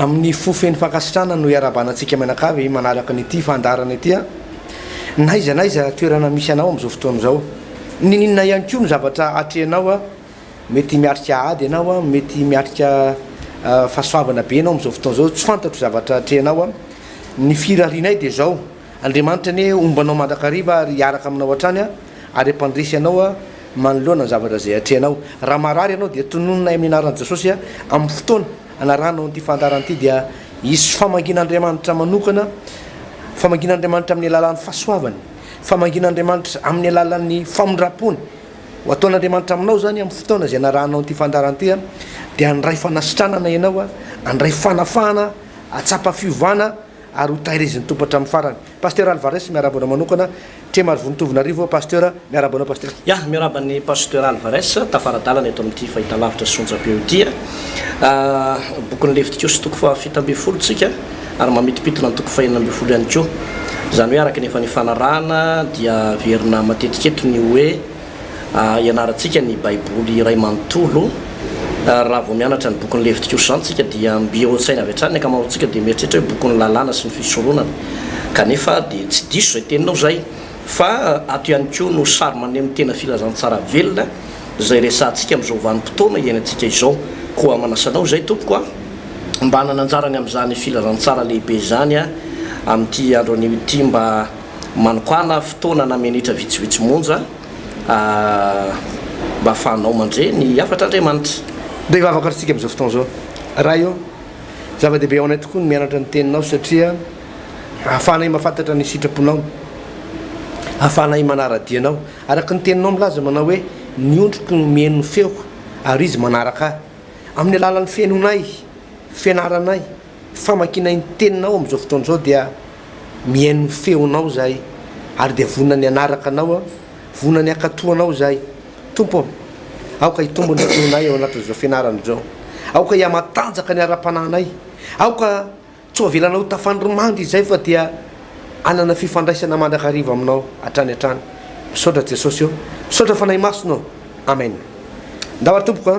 Amin'ny fo feno fankasitrahana no iarahabana antsika mianakavy manaraka an'ity fandaharana ity a! N'aiza n'aiza toerana misy anao amin'izao fotoana izao. N'inon'inona ihany koa no zavatra atrehinao a, mety miatrika ady ianao a, mety miatrika fahasoavana be ianao amin'izao fotoana izao, tsy fantatro zavatra atrehinao a. Ny firarianay dia izao, Andriamanitra anie homba anao mandrakariva ary hiaraka aminao hatrany a, ary hampandresy anao a manoloana ny zavatra izay atrehinao. Raha marary ianao dia tononinay amin'ny anaran'i Jesosy a, amin'ny fotoana anarahanao an'ity fandaharana ity dia hisy famangian'Andriamanitra manokana, famangian'Andriamanitra amin'ny alalan'ny fahasoavany, famangian'Andriamanitra amin'ny alalan'ny famindram-pony. Ho ataon'Andriamanitra aminao izany amin'ny fotoana izay anarahanao an'ity fandaharana ity a, dia handray fanasitranana ianao a, handray fanafahana, hahatsapa fiovana ary ho tahirizin'ny Tompo hatramin'ny farany. Pasteur Alvarez miarahaba anao manokana, Tremarivono Tovonarivo Pasteur, miarahaba anao Pasteur. Ya, miarahaba an'i Pasteur Alvarez, tafara-dalana eto amin'ity fahitalavitra sy onjam-peo ity a. Bokin'ny Levitikosy toko faha-17 tsika ary mamintimpintina ny toko faha-16 ihany koa. Izany hoe araka ny efa nifanarahana dia averina matetika eto ny hoe Ianarantsika ny Baiboly iray manontolo. Ary raha vao mianatra ny bokin'ny Levitikosy izany isika, dia mby eo an-tsaina avy hatrany ny ankamaroantsika dia mieritreritra hoe bokin'ny lalàna sy ny fisoronana. Kanefa dia tsy diso izay teninao izay, fa ato ihany koa no sary maneho ny tena filazantsara velona izay resahantsika amin'izao vanim-potoana iainantsika izao. Koa manasa anao izay, tompoko a, mba hanana anjara ny amin'izany filazantsara lehibe izany amin'ity andro anio ity mba Manokàna fotoana na minitra vitsivitsy monja mba hahafahanao mandre ny hafatr'Andriamanitra. Ndeha hivavaka ary isika amin'izao fotoana izao. Ray ô, zava-dehibe ho anay tokoa ny mianatra ny Teninao satria ahafahanay mahafantatra ny sitraponao, ahafahanay manara-dia Anao. Araka ny Teninao milaza manao hoe, Ny ondriko no mihaino ny feoko ary izy manaraka Ahy. Amin'ny alalan'ny fihenoanay, fianaranay, famakianay ny Teninao amin'izao fotoana izao dia mihaino ny feonao izahay ary dia vonona ny hanaraka Anao, vonona ny hankatò Anao izahay. Tompo ô, aoka hitombo ny finoanay ao anatin'izao fianarana izao. Aoka hihamatanjaka ny ara-panahinay. Aoka tsy ho avelanao ho tafandrimandry izahay fa dia hanana fifandraisana mandrakariva Aminao hatrany hatrany. Misaotra Jesosy ô. Misaotra Fanahy Masina ô. Amen. Ndao ary tompoko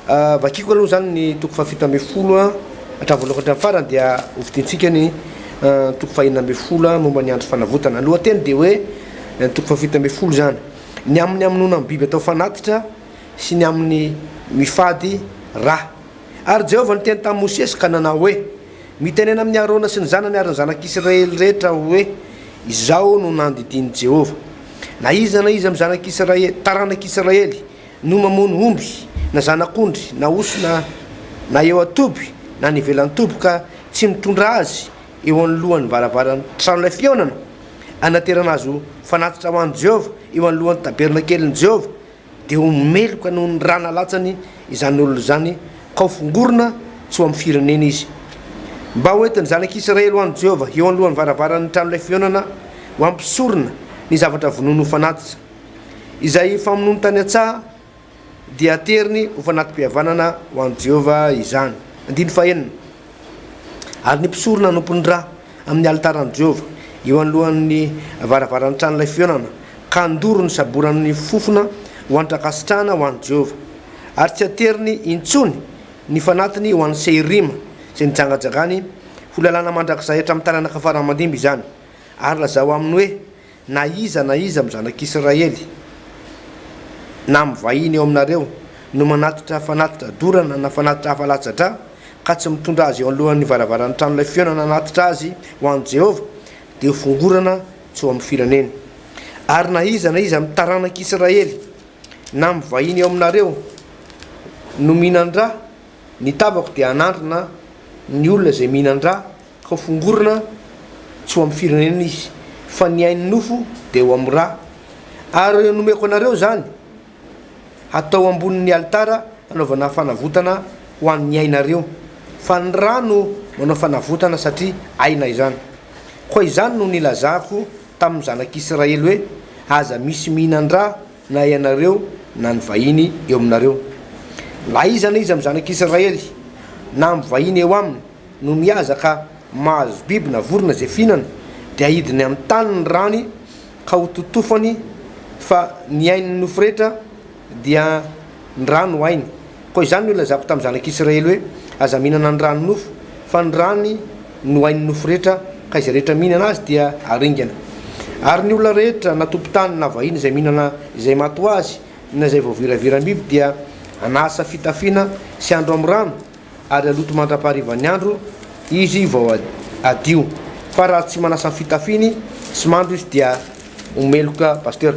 a. Vakiko aloha izany ny toko faha-17 hatramin'ny voalohany hatramin'ny farany dia hovidiantsika ny toko faha-16 momba ny andro fanavotana. Ny lohateny dia hoe ny toko faha-17 izany. Ny amin'ny hamonoana ny biby atao fanatitra sy ny amin'ny mifady ra. Ary Jehovah niteny tamin'i Mosesy ka nanao hoe, Mitenena amin'i Arona sy ny zanany ary ny zanak'Israely rehetra hoe, Izao no nandidian'i Jehovah, Na iza na iza amin'ny zanak'Israely, taranak'Israely, no mamono omby na zanak'ondry na osy na na eo an-toby na any ivelan'ny toby ka tsy mitondra azy eo anoloan'ny varavaran'ny tranolay fihaonana hanaterana azy ho fanatitra ho an'i Jehovah eo anoloan'ny tabernakelin'i Jehovah, dia ho meloka noho ny ra nalatsany izany olona izany, ka ho fongorina tsy ho amin'ny firenena izy. Mba ho entin'ny zanak'Israely ho an'i Jehovah eo anoloan'ny varavaran'ny tranolay fihaonana ho ampisorona ny zavatra vonoiny ho fanatitra. Izay famonoany tany an-tsaha dia ateriny ho fanati-pihavanana ho an'i Jehovah izany. Andininy fahenina. Ary ny mpisorona hanompo ny ra amin'ny alitaran'i Jehovah, eo anoloan'ny varavaran'ny tranolay fihaonana, ka handoro ny saboran'ny fofona ho antra-kasitrahana ho an'i Jehovah. Ary tsy hateriny intsony ny fanatiny ho an'i Seirima, izay nijangajangany, ho lalàna mandrakizay hatramin'ny taranaka fara aman-dimby izany. Ary lazao aminy hoe, Na iza na iza amin'ny zanak'Israely, na amin'ny vahiny eo aminareo, no manatitra fanatitra dorana na fanatitra hafa latsa-drà, ka tsy mitondra azy eo anoloan'ny varavaran'ny tranolay fihaonana hanatitra azy ho an'i Jehovah, dia hofongorana tsy ho amin'ny fireneny. Ary na iza na iza amin'ny taranak'Israely, na amin'ny vahiny eo aminareo, no mihinan-drà, ny tavako dia hanandrina ny olona izay mihinan-drà, Ka ho fongorina tsy ho amin'ny firenena izy, fa ny ain'ny nofo dia ho amin'ny ra. Ary nomeko anareo izany hatao ambonin'ny alitara hanaovana fanavotana ho an'ny ainareo, fa ny ra no manao fanavotana satria aina izany. Koa izany no nilazako tamin'ny zanak'Israely hoe, Aza misy mihinan-dra na ianareo na ny vahiny eo aminareo. Na iza na iza amin'ny zanak'Israely na amin'ny vahiny eo aminy, no mihaza ka mahazo biby na vorona izay fihinana, dia haidiny amin'ny tany ny rany ka ho totofany, fa ny ain'ny nofo rehetra dia ny ra no ainy. Koa izany no nilazako tamin'ny zanak'Israely hoe, Aza mihinana ny ran'ny nofo, Fa ny rany no ain'ny nofo rehetra, ka izay rehetra mihinana azy dia haringana. Ary ny olona rehetra, na tompon-tany na vahiny izay mihinana izay maty ho azy, na izay voaviraviram-biby dia hanasa fitafiana sy handro amin'ny rano, ary haloto mandra-paharivan'ny andro izy vao hadio. Fa raha tsy manasa ny fitafiany sy mandro izy dia ho meloka. Pasteur.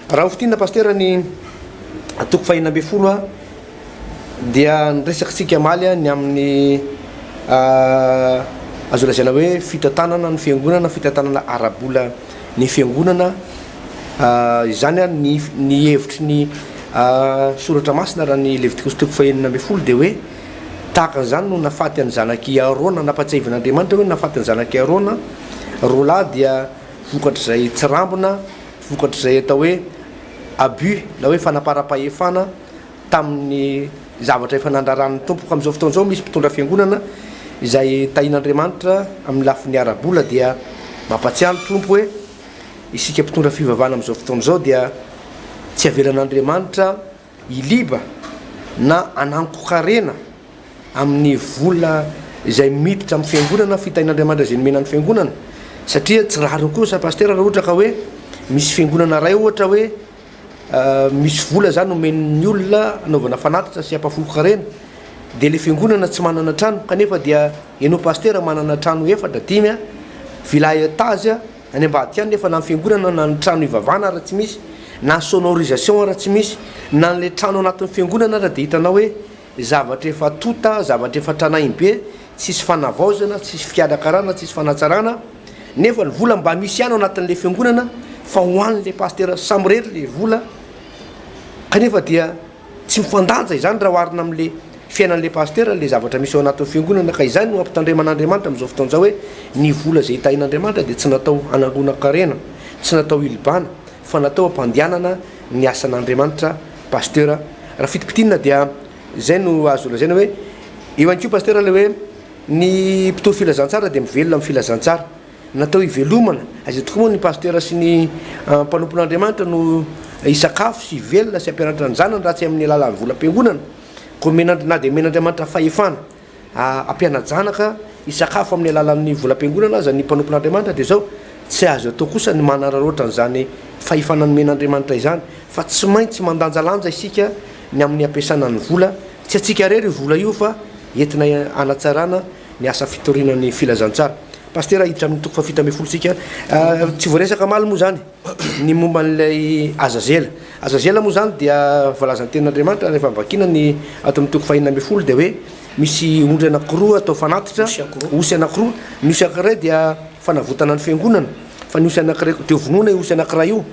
Raha ho fintinina Pasteur ny toko faha-16 a, dia niresakitsika omaly ny amin'ny azo lazaina hoe fitantanana ny fiangonana, fitantanana ara-bola ny fiangonana, izany ny ny hevitry ny soratra masina raha ny Levitikosy toko faha-16 dia hoe tahaka an'izany no nafaty an'ny zanak'i Arona, nampatsiahivin'Andriamanitra hoe nafaty ny zanak'i Arona roalahy dia vokatr'izay tsirambina, vokatr'izay atao hoe abus na hoe fanaparam-pahefana tamin'ny zavatra efa nandraran'ny Tompo. Ka amin'izao fotoana izao misy mpitondra fiangonana izay tahian'Andriamanitra amin'ny lafiny ara-bola dia mampatsiahy ny Tompo hoe isika mpitondra fivavahana amin'izao fotoana izao dia tsy avelan'Andriamanitra hiliba na hanangon-karena amin'ny vola izay miditra amin'ny fiangonana, fitahian'Andriamanitra izay nomena ny fiangonana, satria tsy rariny kosa Pasitera raha ohatra ka hoe misy fiangonana iray ohatra hoe misy vola zany omen'ny olona anaovana fanatitra sy ampahafolon-karena dia le fiangonana tsy manana trano kanefa dia ianao pasitera manana trano efatra dimy a villa étage any ambadika any nefa na ny fiangonana na ny trano ivavahana ara tsy misy na ny sonorisation ara tsy misy na le trano anatin'ny fiangonana ara dia hitanao hoe zavatra efa tota zavatra efa tranainy be tsisy fanavaozana tsisy fikarakarana tsisy fanatsarana nefa ny vola mba misy ihany ao anatin'le fiangonana fa ho an'le pasitera samirery le vola kanefa dia tsy mifandanja izany raha oharina am'le fiainan'le pasitera le zavatra misy ao anatin'ny fiangonana. Ka izany no ampitandreman'Andriamanitra amin'izao fotoana izao hoe ny vola izay hitahin'Andriamanitra dia tsy natao hanangonan-karena, tsy natao hilibana fa natao hampandehanana ny asan'Andriamanitra. Pasteur, raha fitipitinina dia izay no azo lazaina hoe eo ihany koa pasteur le hoe Ny mpitory filazantsara dia mivelona amin'ny filazantsara. Natao hivelomana. Aiza tokoa moa ny pasitera sy ny mpanompon'Andriamanitra no hisakafo sy hivelona sy hampianatra ny zanany raha tsy amin'ny alalan'ny volam-piangonana? Koa omen'Andri na dia omen'Andriamanitra fahefana hampiana-janaka hisakafo amin'ny alalan'ny volam-piangonana aza ny mpanompon'Andriamanitra dia izao, tsy azo atao kosa ny manararaotra an'izany fahefana nomen'Andriamanitra izany fa tsy maintsy mandanjalanja isika ny amin'ny hampiasana ny vola. Tsy antsika irery io vola io fa entina hanatsarana ny asa fitoriana ny filazantsara. Pasitera hiditra amin'ny toko faha-17 isika. Tsy voaresaka omaly moa izany ny momba an'ilay Azazela. Azazela moa izany dia voalazan'ny tenin'Andriamanitra rehefa vakiana ny ato amin'ny toko faha-16 dia hoe misy ondry anankiroa atao fanatitra, osy anankiroa. Ny osy anankiray dia fanavotana ny fiangonana fa ny osy anankiray dia vonoina io osy anankiray io.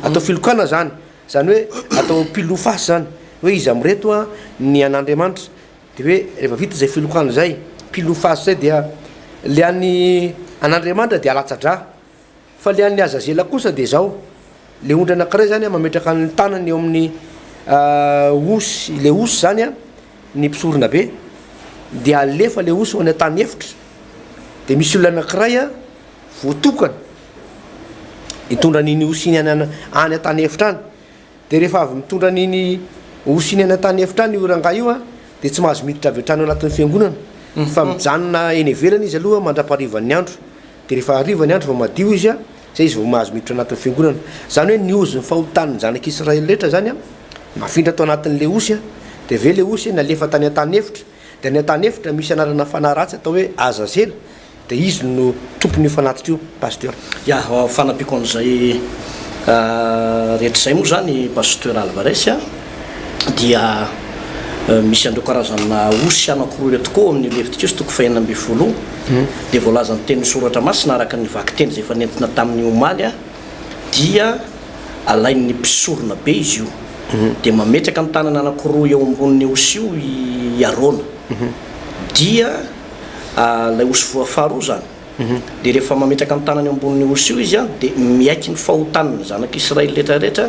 Atao filokana izany. Izany hoe atao pile ou face izany hoe iza amin'ireto ny an'Andriamanitra. Dia hoe rehefa vita izay filokana izay, pile ou face izay dia le an'ny an'Andriamanitra dia alatsa-drà. Fa le an'ny Azazela kosa dia izao, le ondry anankiray izany mametraka ny tanany eo amin'ny osy, le osy izany an, ny mpisorona be, dia alefa le osy ho any an-tany efitra, dia misy olona anankiray an, voatokana hitondra an'iny osy iny any any an-tany efitra any. Dia rehefa avy mitondra an'iny osy iny any an-tany efitra any io rangahy io an, dia tsy mahazo miditra avy hatrany ao anatin'ny fiangonana fa mijanona eny ivelany izy aloha mandra-paharivan'ny andro. Dia rehefa hariva ny andro vao madio izy an, zay izy vao mahazo miditra anatin'ny fiangonana. Izany hoe ny ozon'ny fahotan'ny zanak'Israely rehetra izany an, nafindra tao anatin'ilay osy an, dia avy eo ilay osy nalefa tany an-tany efitra, dia any an-tany efitra misy anarana fanahy ratsy atao hoe Azazela, Dia izy no tompon'io fanatitra io Pasteur. Ya, fanampiako an'izay rehetra izay moa izany Pasteur Alvarez a, dia misy an'ireo karazana osy anankiroa ireo tokoa ao amin'ny Levitikosy toko fahenina ambin'ny folo io, dia voalazan'ny tenin'ny Soratra Masina araka ny vakiteny izay efa nentina tamin'ny omaly dia alain'ny mpisorona be izy io, dia mametraka ny tanany anankiroa eo ambonin'ny osy io i Arona, dia Ilay osy voa faharoa izany, dia rehefa mametraka ny tanany eo ambonin'io osy io izy dia miaiky ny fahotan'ny zanak'Israely rehetra rehetra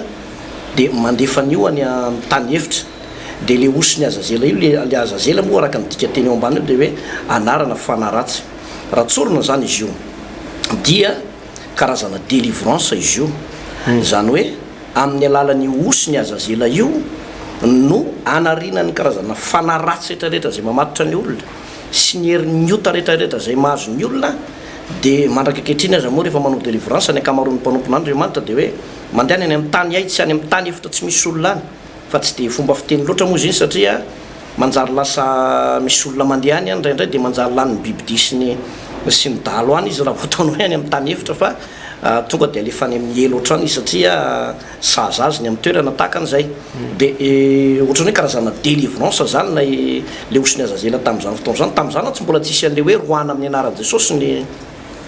dia mandefa an'io any amin'ny tany efitra. Dia ilay osin'i Azazela io, ilay Azazela moa araka ny dikanteny eo ambany eo dia hoe anarana fanahy ratsy. Raha tsorina izany izy io dia karazana délivrance izy io. Izany hoe amin'ny alalan'io osin'i Azazela io no anariana ny karazana fanahy ratsy rehetra rehetra izay mamatotra ny olona. sy ny herin'ny ota rehetrarehetra izay mahazo ny olona dia mandraka ankehitriny aza moa rehefa manao délivrance ny ankamaroan'ny mpanompon'Andriamanitra dia hoe mandehana any amin'ny tany hay tsy any amin'ny tany efitra tsy misy olona any fa tsy dia fomba fiteny loatra moa izy iny satria manjary lasa misy olona mandeha any indraindray dia manjary lanin'ny bibidia sy ny sy ny dahalo any izy raha vao ataonao hoe any amin'ny tany efitra fa tonga dia alefa any amin'ny helo hatrany izy satria sahaza azy ny amin'ny toerana tahaka an'izay. Dia ohatran'ny hoe karazana délivrance izany ilay ilay osin'i Azazela tamin'izany fotoana izany. Tamin'izany mantsy mbola tsisy an'ilay hoe roahana amin'ny anaran'i Jesosy ny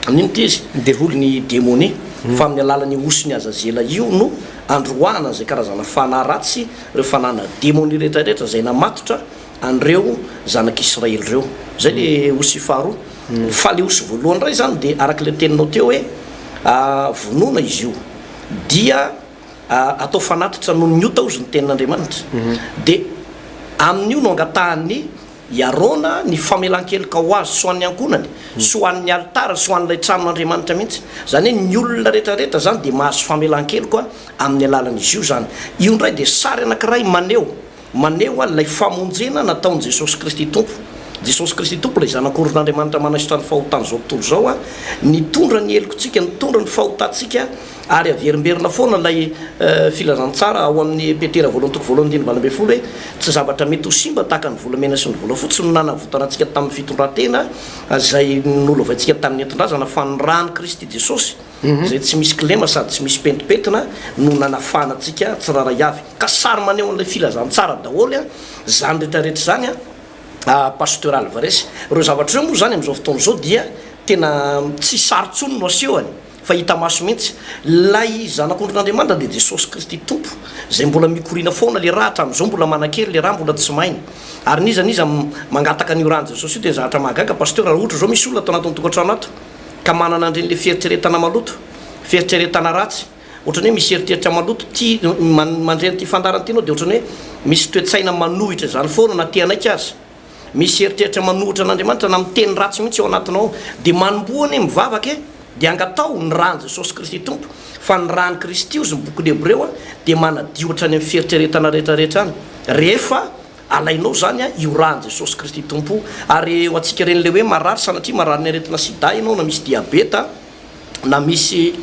inona ity izy? Ny devoly. Ny demonia. Fa amin'ny alalan'io osin'i Azazela io no androahana an'izay karazana fanahy ratsy, ireo fanahina demonia rehetra rehetra izay namatotra an'ireo zanak'Israely ireo. Izay ilay osy faharoa. Fa ilay osy voalohany indray izany dia araka ilay teninao teo hoe vonoina izy io. Dia atao fanatitra noho ny ota hozy ny tenin'Andriamanitra. Dia amin'io no angatahan'ny i Arona ny famelan-keloka ho azy sy ho an'ny ankohonany, sy ho an'ny alitara, sy ho an'ilay tranon'Andriamanitra mihitsy. Izany hoe ny olona rehetrarehetra izany dia mahazo famelan-keloka amin'ny alalan'izy io izany. Io indray dia sary anankiray maneho Maneho ilay famonjena nataon'i Jesosy Kristy Tompo. Jesosy Kristy Tompo, ilay Zanak'ondrin'Andriamanitra manaisotra ny fahotan'izao tontolo izao, nitondra ny helokontsika, nitondra ny fahotantsika, ary averimberina foana ilay filazantsara ao amin'ny Petera voalohany toko voalohany andininy 18 hoe, Tsy zavatra mety ho simba tahaka ny volamena sy ny volafotsy no nanavotana antsika tamin'ny fitondran-tena izay nolovaintsika tamin'ny nentin-drazana, fa ny ran'i Kristy Jesosy, izay tsy misy kilema sady tsy misy pentimpentina no nanafahana antsika tsirairay avy. Ka sary maneho an'ilay filazantsara daholo izany rehetra rehetra izany an, Pasteur Alvarez. Ireo zavatra ireo moa izany amin'izao fotoana izao dia tena tsy sary intsony no asehony fa hita maso mihitsy. Ilay Zanak'ondrin'Andriamanitra dia Jesosy Kristy Tompo izay mbola mikoriana foana ilay rà hatramin'izao mbola manan-kery ilay rà mbola tsy maina. Ary n'iza n'iza mangataka an'io ràn'i Jesosy io dia ny zavatra mahagaga Pasteur raha ohatra izao misy olona ato anatin'ny tokantrano ato ka manana an'ireny le fieritreretana maloto, fieritreretana ratsy, ohatran'ny hoe misy eritreritra maloto tia mandre an'ity fandaharana ity ianao dia ohatran'ny hoe misy toe-tsaina manohitra izany foana na te hanaiky aza. Misy eritreritra manohitra an'Andriamanitra na miteny ratsy mihitsy ao anatinao ao. Dia manomboha anie mivavaka e! Dia angataho ny ràn'i Jesosy Kristy Tompo fa ny ràn'i Kristy hozy ny bokin'ny Hebreo dia manadio hatrany amin'ny fieritreretana rehetrarehetra any. Rehefa Alainao izany io rà an'i Jesosy Kristy Tompo ary ho antsika ireny ilay hoe marary sanatria mararin'ny aretina sida ianao na misy diabeta na misy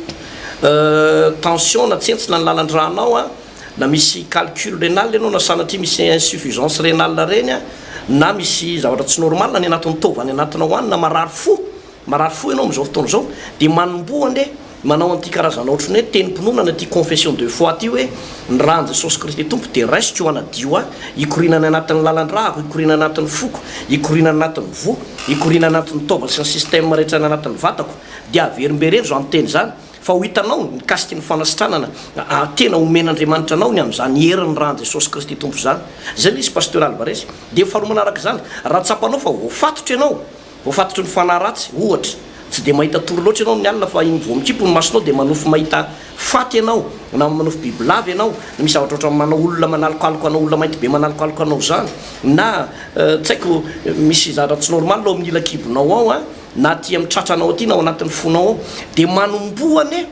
tension na tsentsina ny lalan-drànao na misy calcul rénal ianao na sanatria misy insuffisance rénale ireny na misy zavatra tsy normal any anatin'ny taova any anatinao any na marary fo Marary fo ianao amin'izao fotoana izao, dia manomboha anie manao an'ity karazana ohatran'ny hoe tenim-pinoana na ity confession de foi ity hoe, ny ràn'i Jesosy Kristy Tompo dia raisiko hanadio ahy, hikoriana any anatin'ny lalan-dràko, hikoriana anatin'ny foko, hikoriana anatin'ny voa, hikoriana anatin'ny taova sy ny système rehetra any anatin'ny vatako. Dia averimbereno izany teny izany, fa ho hitanao ny mikasika ny fanasitranana tena omen'Andriamanitra anao ny amin'izany herin'ny ràn'i Jesosy Kristy Tompo izany. Izay ilay izy Pasteur Alvarez. Dia faharoa manaraka izany, raha tsapanao fa voafatotra ianao, Voafatotry ny fanahy ratsy, ohatra, tsy dia mahita tory loatra ianao amin'ny alina fa iny vao mikipy ny masonao dia manofy mahita faty ianao, na manofy bibilava ianao, na misy zavatra ohatran'ny manao olona manalokaloka anao, olona mainty be manalokaloka anao izany, na tsy haiko misy zavatra tsy normal ao amin'ny ila-kibonao ao an, na aty amin'ny tratranao aty na ao anatin'ny fonao ao, dia manomboha anie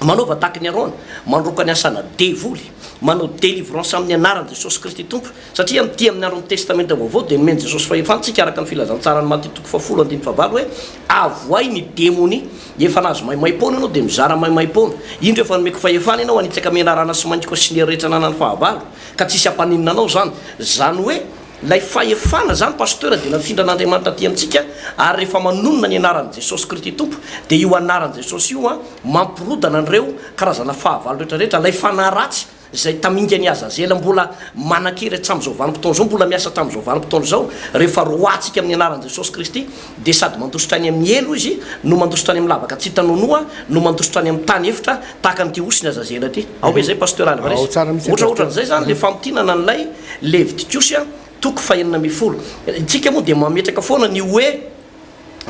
manaova tahaka ny Arona, mandroaka ny asana devoly, manao délivrance amin'ny anaran'i Jesosy Kristy Tompo, satria amin'ity amin'ny andron'ny Testamenta Vaovao dia nomen'i Jesosy fahefana antsika araka ny filazantsaran'i Matio toko fahafolo andininy fahavalo hoe, avoay ny demonia, efa nahazo maimaimpoana ianao dia mizara maimaimpoana, indro efa nomeko fahefana ianao hanitsaka menarana sy maingoka sy ny hery rehetra ananan'ny fahavalo, ka tsisy hampaninona anao izany, izany hoe. Ilay fahefana izany Pasteur dia nafindran'Andriamanitra aty amintsika ary rehefa manonona ny anaran'i Jesosy Krity Tompo dia io anaran'i Jesosy io mampirodana an'ireo karazana fahavalo rehetra rehetra, ilay fanahy ratsy izay tamingan'i Azazela mbola manan-kery hatramin'izao vanim-potoana izao, mbola miasa hatramin'izao vanim-potoana izao, rehefa roahantsika amin'ny anaran'i Jesosy Kristy dia sady mandositra any amin'ny helo izy no mandositra any amin'ny lavaka tsy hita nonoa no mandositra any amin'ny tany efitra tahaka an'ity osy ny Azazela ity. Ao ve izay Pasteur Alvarez? Ao tsara mihitsy Pasteur. Ohatraohatran'izay izany ilay famintinana an'ilay Levitikosy toko fahenina ambin'ny folo. Isika moa dia mametraka foana ny hoe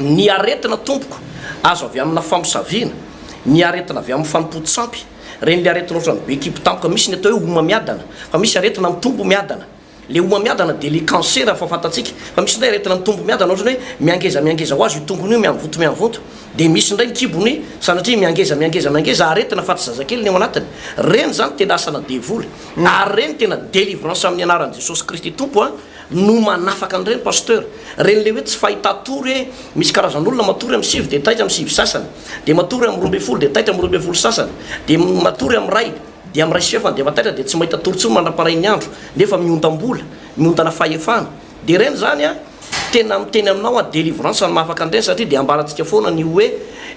ny aretina tompoko azo avy amina famosaviana, ny aretina avy amin'ny fanompoan-tsampy, ireny ilay aretina ohatran'ny be kibo tampoka, misy ny atao hoe homamiadana, fa misy aretina mitombo miadana. Le homamiadana dia le cancer fa fantatsika fa misy indray aretina mitombo miadana ohatrany hoe miangeza miangeza ho azy io tongony io miavonto miavonto dia misy indray ny kibony sanatria miangeza miangeza miangeza aretina fa tsy zazakely ny ao anatiny reny zany tena asana devoly ary reny tena delivrance amin'ny anaran'i Jesosy Kristy Tompo a no manafaka an'ireny pasteur reny le hoe tsy fahita-tory hoe misy karazan'olona matory amin'ny sivy dia taitra amin'ny sivy sasany dia matory amin'ny 12 dia taitra amin'ny 12 sasany dia matory amin'ny ray Dia amin'ny ray sy fefany dia efa taitra dia tsy mahita tory intsony mandra-parain'ny andro nefa miondam-bola, miondana fahefana. Dia ireny izany an, tena miteny aminao aho délivrance no mahafaka an'ireny satria dia ambarantsika foana ny hoe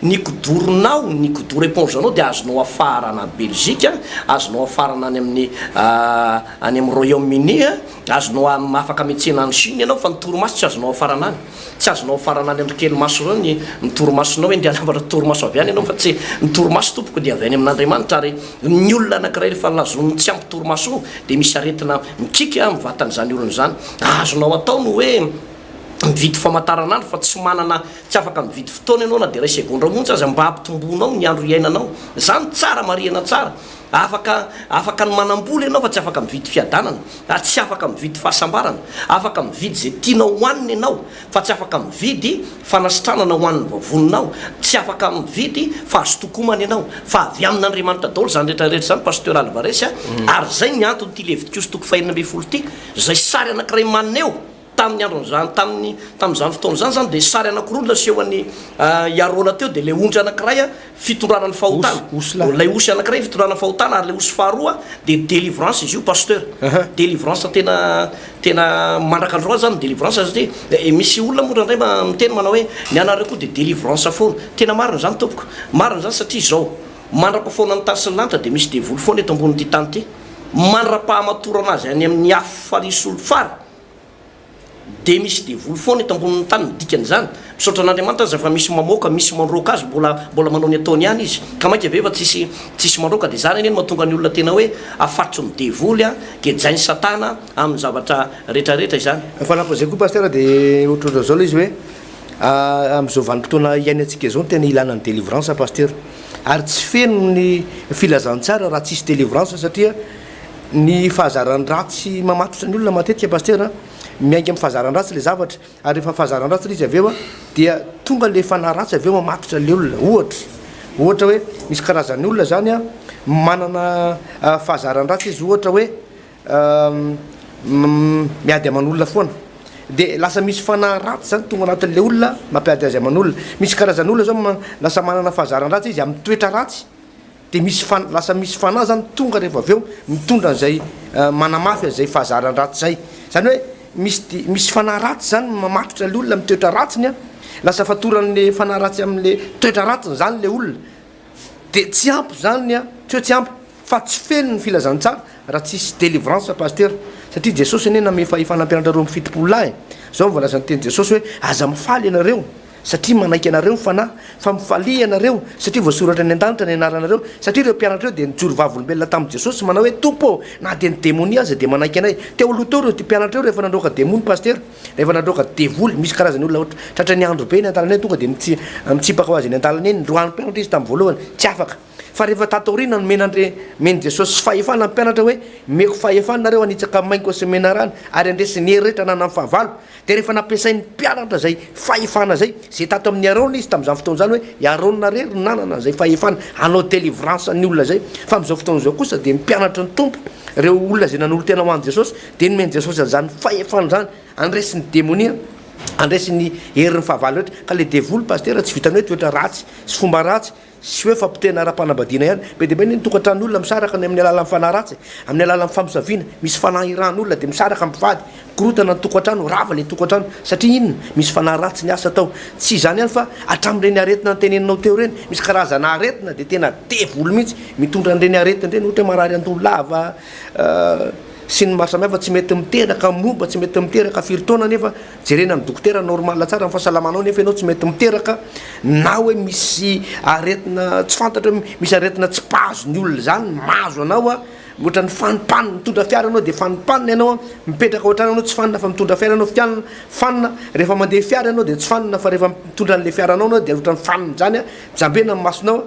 ny kodoronao, ny kidoro éponge anao dia azonao afarana any Belgique, azonao afarana any amin'ny any amin'ny Royaume Uni, azonao afaka miantsena any Chine ianao fa ny torimaso tsy azonao afarana any. Tsy azonao afarana any amin'ny kelimaso ireo ny ny torimasonao hoe ndeha hanambatra torimaso avy any ianao fa tsy ny torimaso tompoko dia avy any amin'Andriamanitra ary ny olona anankiray rehefa lazoin'ny tsy ampy torimaso io dia misy aretina mikiky amin'ny vatan'izany olona izany. Azonao atao ny hoe mividy famataranandro fa tsy manana tsy afaka mividy fotoana ianao na dia iray segondra monja aza mba hampitomboanao ny andro iainanao. Izany tsara marihana tsara. Afaka afaka ny manam-bola ianao fa tsy afaka mividy fiadanana. Ary tsy afaka mividy fahasambarana. Afaka mividy izay tianao hohanina ianao, fa tsy afaka mividy fanasitranana ho an'ny vavoninao. Tsy afaka mividy fahazotoan-komana ianao, fa avy amin'Andriamanitra daholo izany rehetra rehetra izany Pasteur Alvarez a! Ary izay ny anton'ity Levitikosy toko fahenina ambin'ny folo ity, izay sary anankiray maneho tamin'ny andron'izany, tamin'ny, tamin'izany fotoana izany izany dia sary anankiroa no nasehon'i i Arona teo, dia ilay ondry anankiray a, Fitondrana ny fahotana. Osy, osy lahy. Ilay osy anankiray fitondrana fahotana ary ilay osy faharoa dia délivrance izy io pasteur. Délivrance tena tena mandraka androany zany ny délivrance satria eh, misy olona moa indraindray ma- miteny manao hoe ny anareo koa dia délivrance foana. Tena marina izany tompoko. Marina izany satria izao, mandra-pahafoana ny tany sy ny lanitra dia misy devoly foana eto ambonin'ity tany ity. Mandra-pahamatorana azy any amin'ny afo farihy solifara. Dia misy devoly foana eto ambonin'ny tany ny dikan'izany. Misaotra an'Andriamanitra aza fa misy mamoaka, misy mandroaka azy, mbola mbola manao ny ataony ihany izy. Ka mainka ve fa tsisy tsisy mandroaka dia izany anie no mahatonga ny olona tena hoe afatotry ny devoly an, gejain'i satana amin'ny zavatra rehetra rehetra izany. Ny fanampin'izay koa Pasteur dia ohatrohatran'izao ilay izy hoe amin'izao vanim-potoana iainantsika izao no tena ilana ny délivrance Pasteur. Ary tsy feno ny filazantsara raha tsisy délivrance satria Ny fahazaran-dratsy mamatotra ny olona matetika Pasitera a, miainga amin'ny fahazaran-dratsy ilay zavatra, ary rehefa fahazaran-dratsy ilay izy avy eo a, dia tonga ilay fanahy ratsy avy eo mamatotra ilay olona. Ohatra, ohatra hoe misy karazan'ny olona izany a, manana fahazaran-dratsy izy ohatra hoe miady aman'olona foana, dia lasa misy fanahy ratsy izany tonga anatin'ilay olona mampiady azy aman'olona. Misy karazan'olona izao lasa manana fahazaran-dratsy izy amin'ny toetra ratsy, Dia misy fan, lasa misy fanahy zany tonga rehefa avy eo mitondra an'izay manamafy an'izay fahazaran-dratsy izay. Izany hoe misy di, misy fanahy ratsy zany mamatotra le olona amin'ny toetra ratsiny an, lasa fatoran'le fanahy ratsy amin'le toetra ratsiny zany le olona. Dia tsy ampy zany an, tsy hoe tsy ampy fa tsy feno ny filazantsara raha tsisy délivrance Pasitera. Satria Jesosy anie nanome fahefana mpianatra 72 lahy e. Zao no voalazan'ny tenin'i Jesosy hoe aza mifaly ianareo. Satria manaiky anareo ny Fanahy, fa mifalia ianareo, satria voasoratra any an-danitra ny anaranareo. Satria ireo mpianatra ireo dia nijoro vavolombelona tamin'i Jesosy, manao hoe, Tompo ô, na dia ny demonia aza dia manaiky anay. Teo aloha teo ireo mpianatra ireo rehefa nandroaka demony, Pasitera, rehefa nandroaka devoly, misy karazany olona ohatra tratran'ny andro be eny an-dalana eny, tonga dia mitsipaka ho azy eny an-dalana eny, noroahan'ny mpianatra izy tamin'ny voalohany, tsy afaka. Fa rehefa tato aoriana nomena an'ire, nomen'i Jesosy fahefana ny mpianatra hoe, Omeko fahefana nareo hanitsaka maingoka sy menarana ary handresy ny hery rehetra ananan'ny fahavalo. Dia rehefa nampiasain'ny mpianatra izay fahefana izay, izay tato amin'i Arona izy tamin'izany fotoana izany hoe, i Arona irery no nanana an'izay fahefana hanao délivrance ny olona izay. Fa amin'izao fotoana izao kosa dia ny mpianatry ny Tompo, ireo olona izay nanolo-tena ho an'i Jesosy, dia nomen'i Jesosy an'izany fahefana izany handresy ny demonia, handresy ny herin'ny fahavalo rehetra. Ka ilay devoly Pasitera tsy vitan'ny hoe toetra ratsy sy fomba ratsy, Tsy hoe fampitehana ara-panambadiana ihany. Be dia be anie ny tokantranon'olona misaraka ny amin'ny alalan'ny fanahy ratsy e! Amin'ny alalan'ny famosaviana. Misy fanahy irahan'olona dia misaraka ny mpivady. Mikorontana ny tokantrano, rava ilay tokantrano. Satria inona? Misy fanahy ratsy niasa tao. Tsy izany ihany fa hatramin'ireny aretina noteneninao teo ireny. Misy karazana aretina dia tena devoly mihitsy mitondra an'ireny aretina ireny, ohatra hoe marary andoha lava, sy ny maro samihafa, tsy mety miteraka, momba tsy mety miteraka, firy taona nefa jerena ny dokotera normal tsara ny fahasalamanao nefa ianao tsy mety miteraka, na hoe misy aretina tsy fantatra hoe misy aretina tsy mpahazo ny olona izany mahazo anao a, ohatran'ny fanimpanina, mitondra fiara ianao dia fanimpanina ianao a, mipetraka ao an-trano ianao tsy fanina fa mitondra fiara ianao fianina, fanina, rehefa mandeha fiara ianao dia tsy fanina fa rehefa mitondra an'ilay fiaranao ianao dia ohatran'ny fanina izany a, jambena ny masonao a.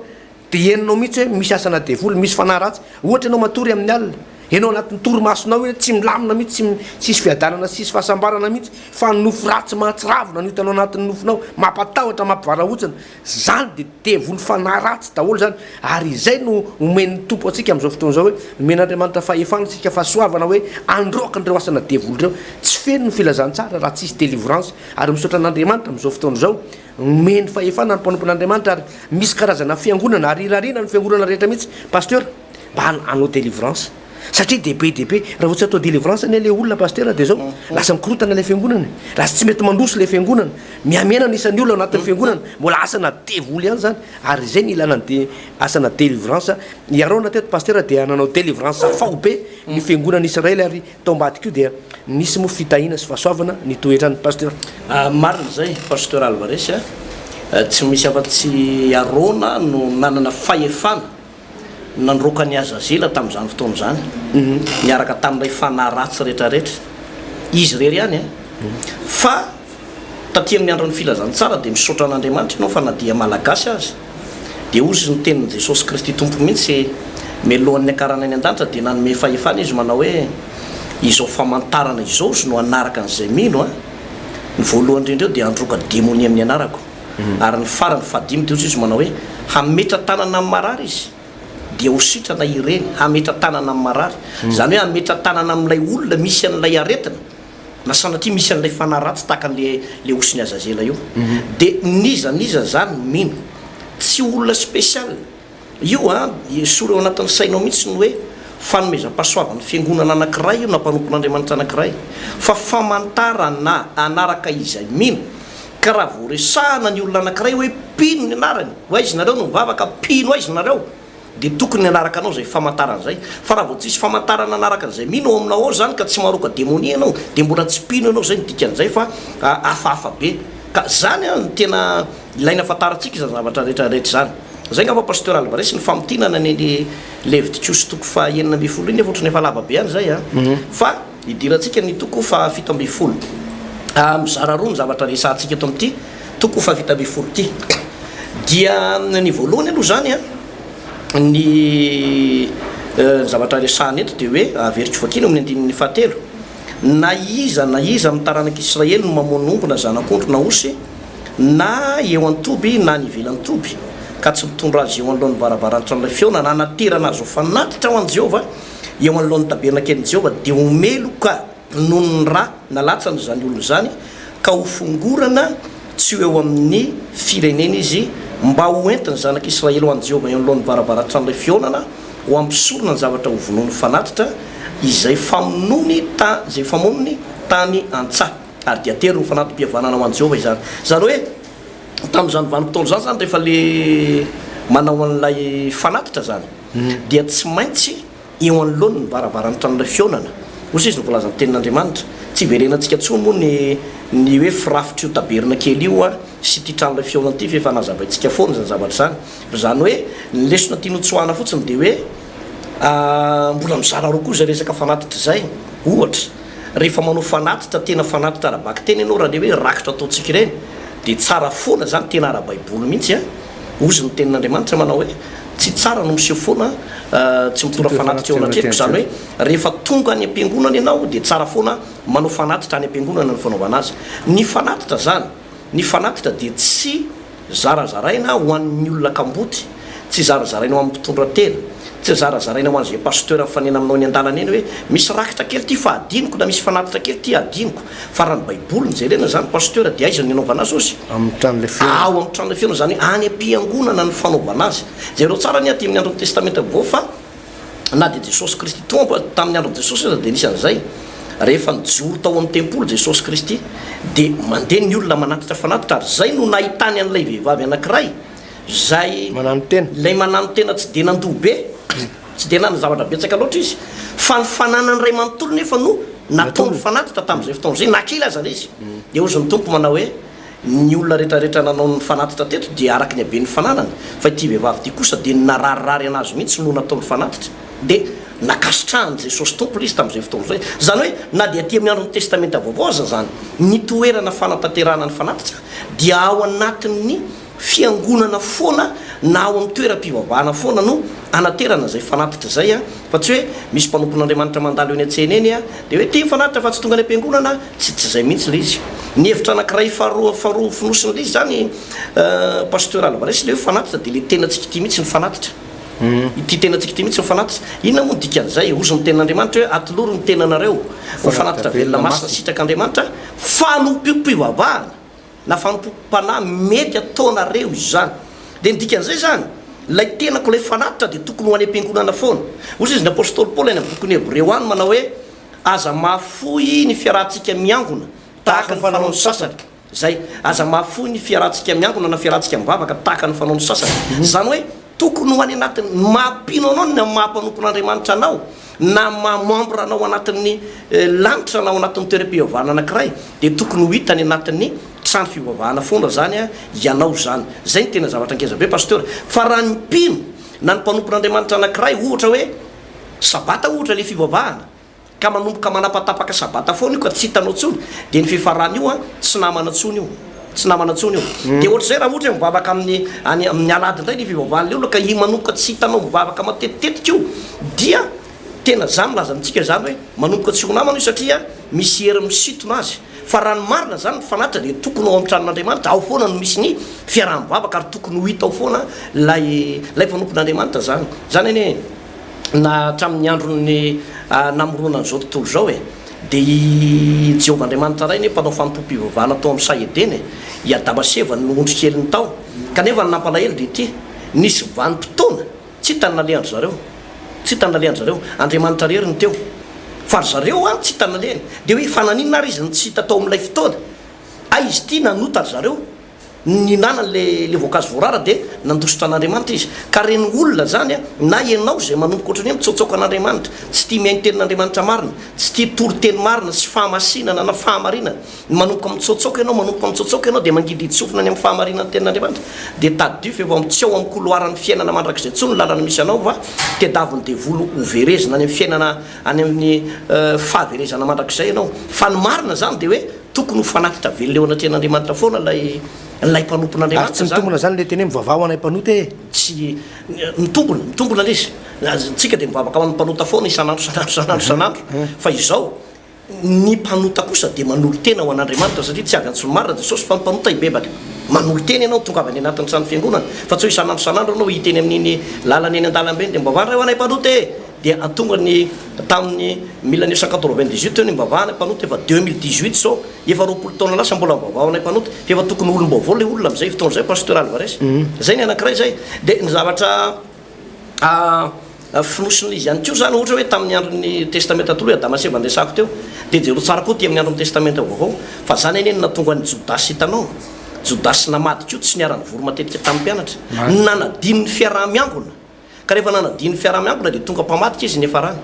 Dia henonao mihitsy hoe misy asana devoly, misy fanahy ratsy. Ohatra ianao matory amin'ny alina. Ianao anatin'ny torimasonao io tsy milamina mihitsy, tsy tsisy fiadanana, tsisy fahasambarana mihitsy fa nofy ratsy mahatsiravina no hitanao anatin'ny nofinao, mampatahotra, mampivarahontsana. Zany dia devoly fanahy ratsy daholo zany ary izay no omen'ny Tompo antsika amin'izao fotoana izao hoe omen'Andriamanitra fahefana isika, fahasoavana hoe handroaka an'ireo asana devoly ireo. Tsy feno ny filazantsara raha tsisy délivrance ary misaotra an'Andriamanitra amin'izao fotoana izao omeny fahefana ny mpanompon'Andriamanitra ary misy karazana fiangonana ary irariana ny fiangonana rehetra mihitsy Pasteur mba hanao délivrance satria dia be dia be raha vao tsy atao délivrance anie le olona pasteur dia zao lasa mikorotana le fiangonana e, lasa tsy mety mandroso le fiangonana, mihamihena ny isan'ny olona ao anatin'ny fiangonana, mbola asana devoly ihany zany ary izay ny ilana ny de asana délivrance, i Arona teto pasteur dia nanao délivrance faobe ny fiangonana Israely ary tao ambadika io dia nisy moa fitahiana sy fahasoavana nitoetra any pasteur. Marina izay pasteur Alvarez a, tsy misy afa-tsy i Arona no nanana fahefana Nandroaka an'i Azazela tamin'izany fotoana izany, niaraka tamin'ilay fanahy ratsy rehetrarehetra. Izy irery ihany an! Fa taty amin'ny andron'ny filazantsara dia misaotra an'Andriamanitra ianao fa na dia Malagasy aza dia hozy ny tenin'i Jesosy Kristy Tompo mihitsy mialohan'ny niakarany any an-danitra dia nanome fahefana Izy manao hoe izao famantarana izao no hanaraka an'izay mino an! Ny voalohany indrindra eo dia handroaka demonia amin'ny anarako. Ary ny farany fahadimy dia hoy Jesoa manao hoe, Hametra-tanana amin'ny marary izy, dia ho sitrana ireny, hametra-tanana amin'ny marary. Izany hoe hametra-tanana amin'ilay olona misy an'ilay aretina, na sanatria misy an'ilay fanahy ratsy tahaka an'ilay ilay osin'i Azazela io. Dia n'iza n'iza izany mino. Tsy olona spécial. Io an, esory ao anatin'ny sainao mihitsy ny hoe fanomezam-pahasoavan'ny fiangonana anankiray io na mpanompon'Andriamanitra anankiray, fa famantarana hanaraka izay mino. Ka raha vao resahana ny olona anankiray hoe mpino ny anarany, ho aiza nareo no mivavaka, mpino aiza nareo? dia tokony hanaraka anao izay famantarana izay. Fa raha vao tsisy famantarana hanaraka an'izay mino ao aminao ao izany ka tsy maroaka demonia ianao dia mbola tsy mpino ianao, izay no dikan'izay fa hafahafa be. Ka izany an no tena ilaina fantarintsika izany zavatra rehetra rehetra izany. Zay ngamba Pasteur Alvarez ny famintinana ny ny Levitikosy toko faha 16 iny nefa ohatran'ny efa lava be ihany zay an. Fa idirantsika ny toko faha 17. Mizara roa ny zavatra resahantsika eto amin'ity toko faha 17 ity. Dia ny voalohany aloha zany an, ny zavatra resahana eto dia hoe averiko vakiana eo amin'ny andininy fahatelo. Na iza na iza amin'ny taranak'Israely no mamono omby na zanak'ondry na osy, na eo an-toby na any ivelan'ny toby, ka tsy mitondra azy eo anoloan'ny varavaran'ny tranolay fihaonana hanaterana azy ho fanatitra ho an'i Jehovah eo anoloan'ny tabernakelin'i Jehovah, dia ho meloka noho ny ra nalatsany izany olona izany, ka hofongorana tsy ho eo amin'ny firenena izy, mba ho entin'ny zanak'Israely ho an'i Jehovah eo anoloan'ny varavaran'ny tranolay fihaonana ho hampisorona ny zavatra hovonoiny ho fanatitra, izay famonony ta, izay famonony tany an-tsaha. Ary dia atero ho fanatim-pihavanana ho an'i Jehovah izany. Izany hoe, tamin'izany vanim-potoana izany izany, rehefa ilay manao an'ilay fanatitra izany, dia tsy maintsy eo anoloany ny varavaran'ny tranolay fihaonana. Hoy izy no voalazan'ny Tenin'Andriamanitra. Tsy hiverenantsika intsony moa ny ny hoe firafitr'io tabernakely io sy ity tranolay fihaonana ity, fa efa nazavaintsika foana izany zavatra izany. Fa izany hoe, ny lesona tiany hotsoahana fotsiny dia hoe, mbola mizara roa koa izay resaka fanatitra izay. Ohatra. Rehefa manao fanatitra, tena fanatitra ara-bakiteny ianao, raha ilay hoe rakitra ataontsika ireny, dia tsara foana izany, tena ara-baiboly mihitsy an! Hozy ny tenin'Andriamanitra manao hoe, tsy tsara no miseho foana tsy mitondra fanatitra eo anatrehako, izany hoe rehefa tonga any am-piangonana ianao dia tsara foana manao fanatitra any am-piangonana ny fanaovana azy. Ny fanatitra izany, ny fanatitra dia tsy. Zarazaraina ho an'ny olona kamboty, tsy zarazaraina ho an'ny mpitondra tena, tsy zarazaraina ho an'izay pasteur mifanena aminao eny an-dalana eny hoe misy rakitra kely ity fa adinoko na misy fanatitra kely ity adinoko. Fa raha ny baiboly no jerena izany pasteur dia aiza no anaovana azy ozy? Amin'ny trano ilay fihaonana. Ao amin'ny trano ilay fihaonana, izany hoe any am-piangonana ny fanaovana azy. Jereo tsara anie aty amin'ny andron'ny testamenta vaovao fa. Na dia Jesosy Kristy Tompo, tamin'ny andron'i Jesosy aza dia nisy an'izay. Rehefa nijoro tao amin'ny tempoly Jesosy Kristy, dia mandeha ny olona manatitra fanatitra, ary izay no nahitany an'ilay vehivavy anankiray izay Mananotena. ilay mananotena tsy dia nandoa be, tsy dia nanana zavatra betsaka loatra izy, fa ny fananany iray manontolo nefa no nataony fanatitra tamin'izay fotoana izay, na kely aza ilay izy. Dia hozy ny Tompo manao hoe, Ny olona rehetrarehetra nanao ny fanatitra teto dia araka ny haben'ny fananany, fa ity vehivavy ity kosa dia ny nararirary anazy mihitsy no nataony fanatitra. Dia nankasitrahan'i Jesosy Tompo ilay izy tamin'izay fotoana izay. Izany hoe na dia aty amin'ny andron'ny Testamenta Vaovao aza izany, ny toerana fanatanterahana ny fanatitra dia ao anatin'ny fiangonana foana. na ao amin'ny toeram-pivavahana foana no anaterana izay fanatitra izay an, fa tsy hoe misy mpanompon'Andriamanitra mandalo eny an-tsena eny an, dia hoe ity ny fanatitra fa tsy tonga any am-piangonana, tsy tsy izay mihitsy ilay izy. Ny hevitra anankiray faharoa faharoa fonosin'ilay izy izany Pasteur Alvarez ilay hoe fanatitra dia ilay tenantsika ity mihitsy ny fanatitra. Ity tenantsika ity mihitsy ny fanatitra. Inona moa ny dikan'izay? Hozy ny tenin'Andriamanitra hoe atolory ny tenanareo ho fanatitra velona masina sitrak'Andriamanitra, fanompoam-pivavahana. na fanompoam-panahy mety ataonareo izany. Dia ny dikan'izay izany, ilay tenako, ilay fanatitra dia tokony ho any am-piangonana foana. Hoy izy ny apostoly Paoly any amin'ny bokin'ny Hebreo any manao hoe, Aza mahafoy ny fiarahantsika miangona tahaka ny fanaon'ny sasany. Izay, aza mahafoy ny fiarahantsika miangona na fiarahantsika mivavaka tahaka ny fanaon'ny sasany. Izany hoe, tokony ho any anatin'ny maha mpino anao na maha mpanompon'Andriamanitra anao, na maha membre anao anatin'ny lanitra na ao anatin'ny toeram-pivavahana anankiray dia tokony ho hita any anatin'ny trano fivavahana foana zany ianao zany. Zay no tena zavatra ngeza be Pasteur. Fa raha ny mpino na ny mpanompon'Andriamanitra anankiray ohatra hoe sabata ohatra le fivavahana ka manomboka manapatapaka sabata foana io ka tsy hitanao intsony dia ny fifaran'io an tsy namana intsony io. Tsy namana intsony io. Dia ohatr'izay raha ohatra hoe mivavaka amin'ny any amin'ny alahady indray ny fivavahan'ilay olona ka iny manomboka tsy hitanao mivavaka matetitetika io dia tena za milaza amintsika izany hoe manomboka tsy ho namana io satria misy hery misintona azy. Fa raha ny marina izany ny fanatitra dia tokony ao amin'ny tranon'Andriamanitra, ao foana no misy ny fiaraha-mivavaka ary tokony ho hita ao foana ilay ilay mpanompon'Andriamanitra izany. Izany anie na hatramin'ny andron'ny namoronana an'izao tontolo izao e. Dia i Jehovah Andriamanitra Ray anie mpanao fanompoam-pivavahana tao amin'ny saha Edena e! I Adama sy Eva no ondry keliny tao. Kanefa ny nampalahelo dia ity, nisy vanim-potoana tsy hita ny nalehan-dry zareo. Tsy hita ny nalehan-dry zareo. Andriamanitra irery no teo. Fa ry zareo an, tsy hita ny nalehany. Dia hoe fa naninona ary izy no tsy hita tao amin'ilay fotoana? Hay izy ity nanota ry zareo. Nihinana le le voankazo voarara dia nandositra an'Andriamanitra izy. Ka reny olona zany a, na ianao izay manomboka ohatran'ny hoe mitsaotsaoka an'Andriamanitra, tsy tia mihaino tenin'Andriamanitra marina, tsy tia toriteny marina sy fahamasinana na fahamarinana, manomboka mitsaotsaoka ianao, manomboka mitsaotsaoka ianao dia mangidihidy sofina any amin'ny fahamarinan'ny tenin'Andriamanitra, dia tadidio fa efa tsy ao amin'ny couloir-n'ny fiainana mandrakizay intsony ny lalana misy anao fa tediavin'ny devoly ho verezina any amin'ny fiainana any amin'ny fahaverezana mandrakizay ianao. Fa ny marina zany dia hoe Tokony ho fanatitra velona eo anatrehan'Andriamanitra foana ilay ilay mpanompon'Andriamanitra Ary tsy mitombina izany ilay teny hoe mivavaha ho anay mpanota e! Tsy, mitombina, mitombina ilay izy. Tsika dia mivavaka ho an'ny mpanota foana isan'andro isan'andro isan'andro isan'andro. Fa izao, ny mpanota kosa dia manolo-tena ho an'Andriamanitra satria tsy avy antsoin'ny marina Jesosy fa ny mpanota hibebaka. Manolo-tena ianao tonga avy any anatin'ny trano fiangonana fa tsy hoe isan'andro isan'andro ianao hita eny amin'iny lalana eny an-dalambe eny dia mivavaha ray ho anay mpanota e! Dia tonga ny tamin'ny 1998 teo ny nivavahana mpanota efa 2018 izao, efa 20 taona lasa mbola nivavahana mpanota, fa efa tokony ho olom-baovao ilay olona amin'izay fotoana izay Pasteur Alvarez. Izay ny anankiray izay. Dia ny zavatra fonosin'izy ihany koa izany ohatra hoe tamin'ny andron'ny Testamenta Taloha i Adama sy Eva niresahako teo, dia jereo tsara koa aty amin'ny andron'ny Testamenta Vaovao fa izany anie no nahatonga an'i Jodasy hitanao, Jodasy namadika io tsy niara-nivory matetika tamin'ny mpianatra, nanadino ny fiaraha-miangona. Ka rehefa nanadino ny fiaraha-miangona dia tonga mpamadika izy niafarany.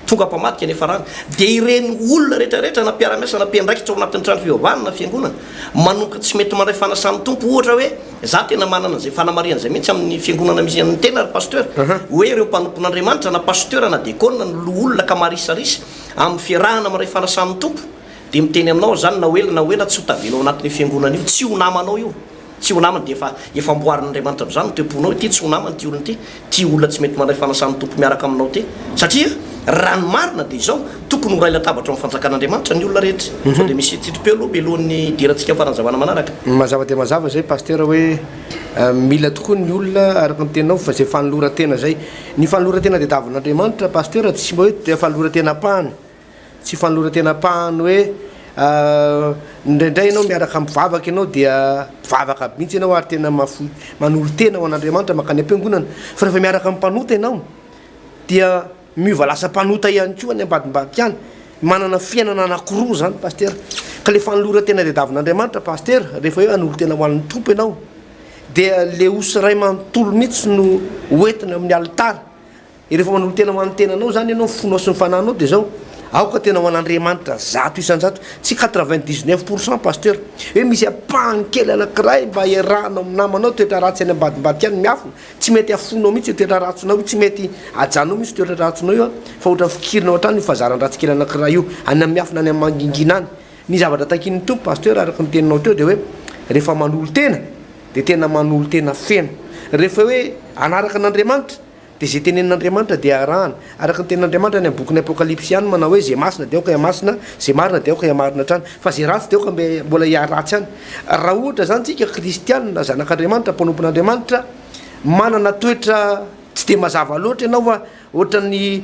Tonga mpamadika niafarany. Dia ireny olona rehetra rehetra na mpiara-miasa na mpiandraikitra ao anatin'ny trano fivavahana na fiangonana manomboka tsy mety mandray fanasan'ny Tompo ohatra hoe za tena manana an'izay fanamarihana izay mihitsy amin'ny fiangonana misy an'ny tena ry pasteur hoe ireo mpanompon'Andriamanitra na pasteur na dekona no loholona ka marisarisa amin'ny fiarahana mandray fanasan'ny Tompo dia miteny aminao aho izany na ho ela na ho ela tsy ho tavela ao anatin'io fiangonana io tsy ho namanao io. Tsy ho namany dia efa efa amboarin'Andriamanitra amin'izany ny toe-ponao ity tsy ho namany ity olona ity, ity olona tsy mety mandray fanasan'ny Tompo miaraka aminao ity. Satria raha ny marina dia izao, tokony ho iray latabatra ao amin'ny fanjakan'Andriamanitra ny olona rehetra. Sao dia misy tsindrim-peo aloha mialohan'ny hidirantsika amin'ny fanazavana manaraka. Mazava dia mazava izay Pasteur hoe mila tokoa ny olona araka ny teninao fa izay fanoloran-tena izay. Ny fanoloran-tena tadiavin'Andriamanitra Pasteur tsy mba hoe fanoloran-tena ampahany. Tsy fanoloran-tena ampahany hoe indraindray ianao miaraka mivavaka ianao dia mpivavaka aby mihitsy ianao ary tena mahafoy manolo-tena ho an'Andriamanitra mankany am-piangonana. Fa rehefa miaraka amin'ny mpanota ianao dia miova lasa mpanota ihany koa any ambadimbadika any. Manana fiainana anankiroa izany Pasitera. Ka ilay fanoloran-tena tadiavin'Andriamanitra Pasitera, rehefa hoe hanolo-tena ho an'ny Tompo ianao dia le osy iray manontolo mihitsy no hoentina amin'ny alitara. Rehefa manolo-tena ho an'ny tenanao izany ianao, ny fonao sy ny fanahinao dia izao, aoka tena ho an'Andriamanitra 100%, tsy 99% Pasteur, hoe misy ampahany kely anankiray mba iarahanao amin'ny namanao, toetra ratsy any ambadimbadika any miafina, tsy mety afoinao mihitsy io toetra ratsinao io, tsy mety ajanonao mihitsy io toetra ratsinao io an, fa ohatran'ny fikirinao hatrany io fahazaran-dratsy kely anankiray io, any amin'ny miafina any amin'ny mangingina any. Ny zavatra takian'ny Tompo Pasteur araka ny teninao teo dia hoe rehefa manolo-tena, dia tena manolo-tena feno. Rehefa hoe hanaraka an'Andriamanitra dia izay tenenin'Andriamanitra dia arahana. Araka ny tenin'Andriamanitra any amin'ny bokin'ny Apokalypsy ihany manao hoe izay masina dia aoka hihamasina, izay marina dia aoka hihamarina hatrany, fa izay ratsy dia aoka mbola hiharatsy ihany. Raha ohatra izany tsika kristiana, zanak'Andriamanitra, mpanompon'Andriamanitra, manana toetra tsy dia mazava loatra ianao fa ohatran'ny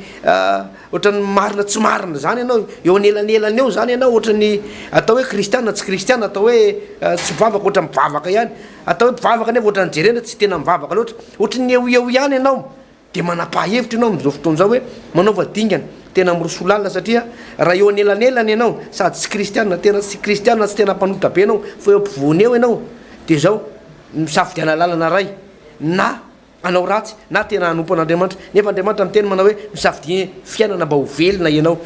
ohatran'ny marina tsy marina izany ianao, eo anelanelany eo izany ianao, ohatran'ny atao hoe kristiana tsy kristiana, atao hoe tsy mpivavaka ohatran'ny mpivavaka ihany, atao hoe mpivavaka nefa ohatran'ny jerena tsy tena mivavaka loatra, ohatran'ny eo eo ihany ianao, dia manapaha hevitra ianao amin'izao fotoana izao hoe manaova dingana, tena mirosoa lalina satria raha eo anelanelany ianao sady tsy kristiana, tena tsy kristiana, tsy tena mpanota be ianao fa eo ampovoany eo ianao, dia izao, misafidiana lalana iray na hanao ratsy na tena hanompo an'Andriamanitra. Nefa Andriamanitra miteny manao hoe, Misafidia fiainana mba ho velona ianao.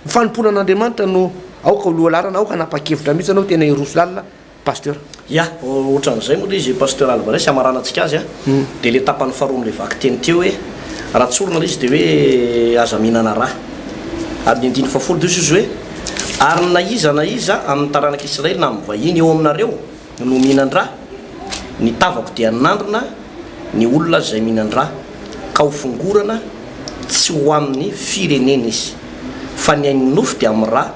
Ny fanompoana an'Andriamanitra no aoka ho lohalaharana, aoka hanapa-kevitra mihitsy ianao tena hiroso lalina Pasteur. Ya, ohatran'izay moa ilay izy Pasteur Alvarez hamaranantsika azy an, dia ilay tapany faharoa amin'ilay vakiteny teo hoe, raha tsorina ilay izy dia hoe aza mihinana ra. Ary ny andininy fahafolo dia hoy izy hoe, ary na iza na iza amin'ny taranak'Israely na amin'ny vahiny eo aminareo, no mihinan-dra, ny tavako dia hanandrina ny olona izay mihinan-dra, ka ho fongorana tsy ho amin'ny firenena izy. Fa ny ain'ny nofo dia amin'ny ra,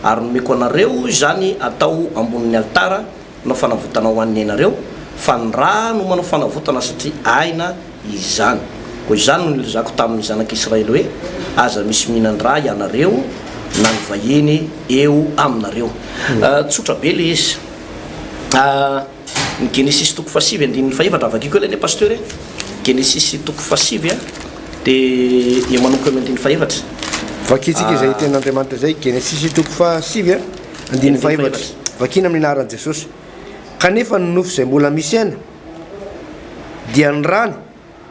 ary nomeko anareo izany atao ambonin'ny alitara hanao fanavotana ho an'ny ainareo, fa ny ra no manao fanavotana satria aina izany. Koa izany no nilazako tamin'ny zanak'Israely hoe, Aza misy mihinan-dra ianareo, na ny vahiny eo aminareo. Tsotra be ilay izy. Ny Genesisy toko fahasivy andininy fahefatra, vakiko ela anie Pasteur e. Genesisy toko fahasivy dia eo manomboka eo amin'ny andininy fahefatra. Vakintsika izay tenin'Andriamanitra izay, Genesisy toko fahasivy andininy fahefatra. Vakina amin'ny anaran'i Jesosy. Kanefa ny nofo izay mbola misy aina, dia ny rany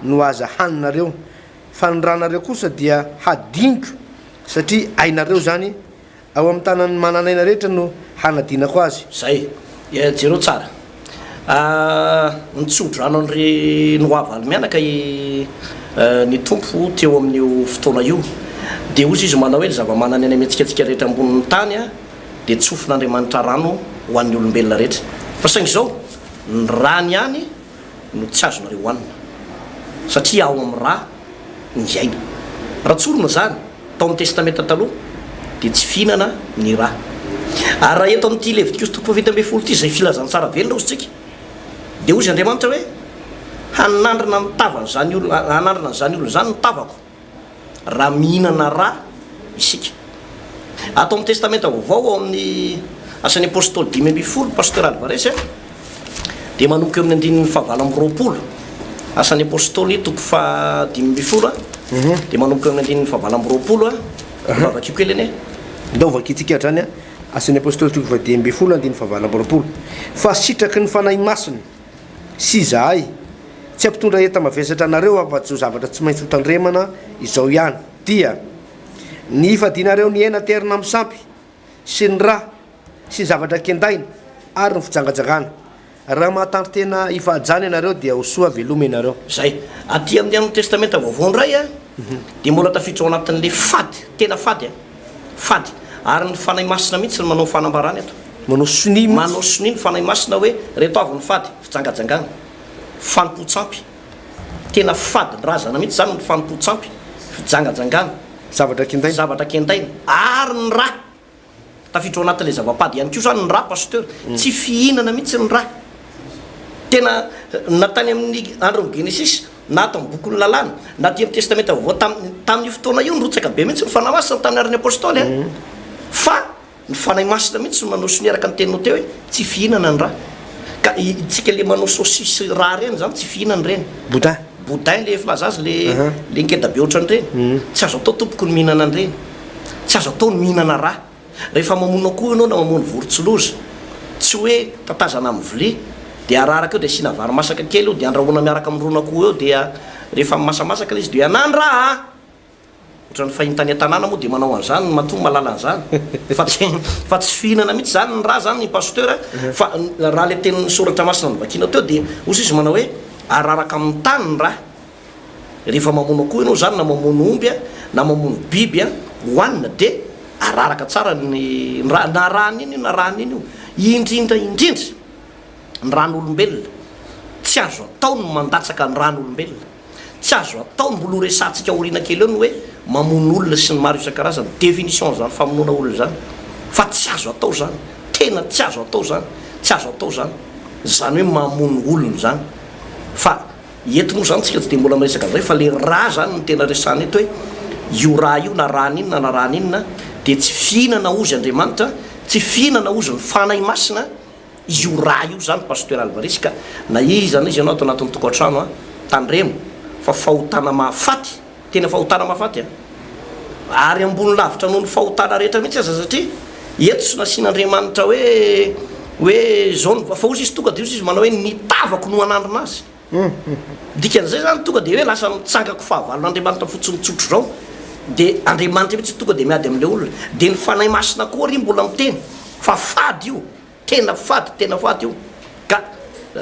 no aza haninareo, fa ny ranareo kosa dia hadiniko, satria ainareo izany, ao amin'ny tanan'ny manan'aina rehetra no hanadinako azy. Zay. Jereo tsara. Nitso-drano an'i Noa valo-mianaka i ny Tompo teo amin'io fotoana io. Dia hozy izy manao hoe ny zava-manan'aina mihetsiketsika rehetra ambonin'ny tany dia tsofin'Andriamanitra rano ho an'ny olombelona rehetra. Fa saingy izao, Ny rany ihany no tsy azonareo hohanina, satria ao amin'ny ra ny aina. Raha tsorina izany, tao amin'ny Testamenta Taloha dia tsy fihinana ny ra. Ary raha eto amin'ity Levitikosy toko faha-17 ity, izay filazantsara velona hozy tsika, dia hozy Andriamanitra hoe, Hanandrina ny tavan'izany olona, hanandrina an'izany olona izany ny tavako. raha mihinana ra isika. Ato amin'ny Testamenta Vaovao ao amin'ny Asan'ny Apostoly 15, Pasteur Alvarez a, dia manomboka eo amin'ny andininy fahavalo amby 20. Asan'ny Apostoly toko faha 15 a, dia manomboka eo amin'ny andininy fahavalo amby 20 a. Mba vakio kely anie. Ndao vakintsika hatrany a. Asan'ny Apostoly toko faha 15 andininy fahavalo amby 20. Fa sitraky ny Fanahy Masina sy izahay, tsy hampitondra enta-mavesatra anareo afa-tsy izao zavatra tsy maintsy hotandremana izao ihany, dia, ny hifadianareo ny hena aterina amin'ny sampy, sy ny ra, sy ny zavatra kendaina, ary ny fijangajangana. Raha mahatandrin-tena hifahajana ianareo, dia ho soa veloma ianareo. Izay. Aty amin'ny amin'ny Testamenta Vaovao indray dia mbola tafiditra ao anatin'ilay fady, tena fady an! Fady. Ary ny Fanahy Masina mihitsy no manao fanambarana eto. Manao sonia mihitsy. Manao sonia ny Fanahy Masina hoe, Reto avy ny fady, fijangajangana, fanompoan-tsampy. Tena fadin-drazana mihitsy izany ny fanompoan-tsampy, fijangajangana. Zavatra kendaina. Zavatra kendaina. Ary ny ra. Tafiditra ao anatin'ilay zava-pady ihany koa izany ny ra, Pasteur. Tsy fihinana mihitsy ny ra. Tena, na tany amin'ny andron'ny Genesisy, na ato amin'ny bokin'ny Lalàna, na aty amin'ny Testamenta Vaovao, tamin'ny, tamin'io fotoana io, nirotsaka be mihitsy ny Fanahy Masina tamin'ny andron'ny Apostoly an. Fa Ny Fanahy Masina mihitsy no manao sonia araka ny teninao teo hoe tsy fihinana ny ra. Ka itsika le manao saucisse ra reny zany tsy fihinana ireny. Boudin. Boudin le filaza azy le le ngeda be ohatran'ireny. Tsy azo atao tompoko ny mihinana an'ireny. Tsy azo atao ny mihinana ra. Rehefa mamono akoho ianao na mamono vorontsiloza, tsy hoe tatazana amin'ny vilia dia araraka eo dia asiana vary masaka kely eo dia andrahoina miaraka amin'ny ron'akoho eo dia rehefa masamasaka ilay izy dia anà ny ra a! Ohatran'ny fahiny tany an-tanàna moa dia manao an'izany ny matoa mahalala an'izany fa tsy fa tsy fihinana mihitsy izany ny ra izany ny pasteur fa raha ilay tenin'ny soratra masina novakiana teo dia hozy izy manao hoe araraka amin'ny tany ny ra rehefa mamono akoho ianao izany na mamono omby na mamono biby hohanina dia araraka tsara ny ra na ran'iny io na ran'iny io indrindra indrindra ny ran'olombelona. Tsy azo atao ny mandatsaka ny ràn'olombelona. Tsy azo atao, mbola ho resahantsika aoriana kely eo ny hoe mamono olona sy ny maro isan-karazany, définition an'izany famonoana olona izany. Fa tsy azo atao izany, tena tsy azo atao izany, tsy azo atao izany, izany hoe mamono olona izany. Fa eto moa izany tsika tsy dia mbola miresaka an'izay fa le rà izany no tena resahana eto hoe io rà io na ràn'inona na ràn'inona dia tsy fihinana hozy Andriamanitra, tsy fihinana hozy ny Fanahy Masina, Io ra io zany Pasteur Alvarez ka na iza na iza ianao ato anatin'ny tokantrano an, tandremo fa fahotana mahafaty, tena fahotana mahafaty an, ary ambony lavitra noho ny fahotana rehetra mihitsy aza satria eto tsy nasian'Andriamanitra hoe hoe zao ny fa ozy izy tonga de ozy izy manao hoe ny tavako no hanandrina azy, dikan'izay zany tonga de hoe lasa mitsangako fahavalon'Andriamanitra fotsiny tsotr'izao de Andriamanitra mihitsy tonga de miady amin'ilay olona, de ny Fanahy Masina koa ary mbola miteny fa fady io. Tena fady tena fady io ka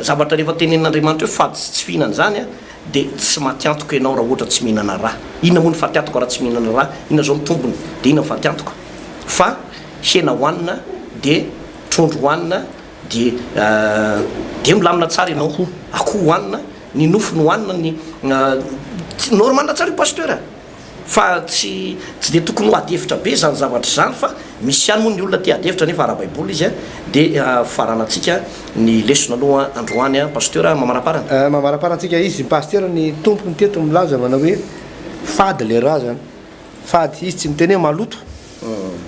zavatra rehefa tenenin'Andriamanitra hoe fady sy tsy fihinana izany an dia tsy maty antoka ianao raha ohatra tsy mihinana rà. Inona moa ny faty antoka raha tsy mihinana rà? Inona izao ny tombony dia inona ny faty antoka? Fa hena hohanina dia trondro hohanina dia dia milamina tsara ianao. Akoho hohanina, ny nofony hohanina ny normal tsara io Pasteur a! Fa tsy tsy dia tokony ho ady hevitra be izany zavatra izany fa misy ihany moa ny olona te ady hevitra nefa ara-baiboly izy dia faranantsika ny lesona aloha androany an Pasteur mamaraparana. Mamaraparantsika izy Pasteur ny tompony teto milaza manao hoe fady le ra zany fady izy tsy miteny hoe maloto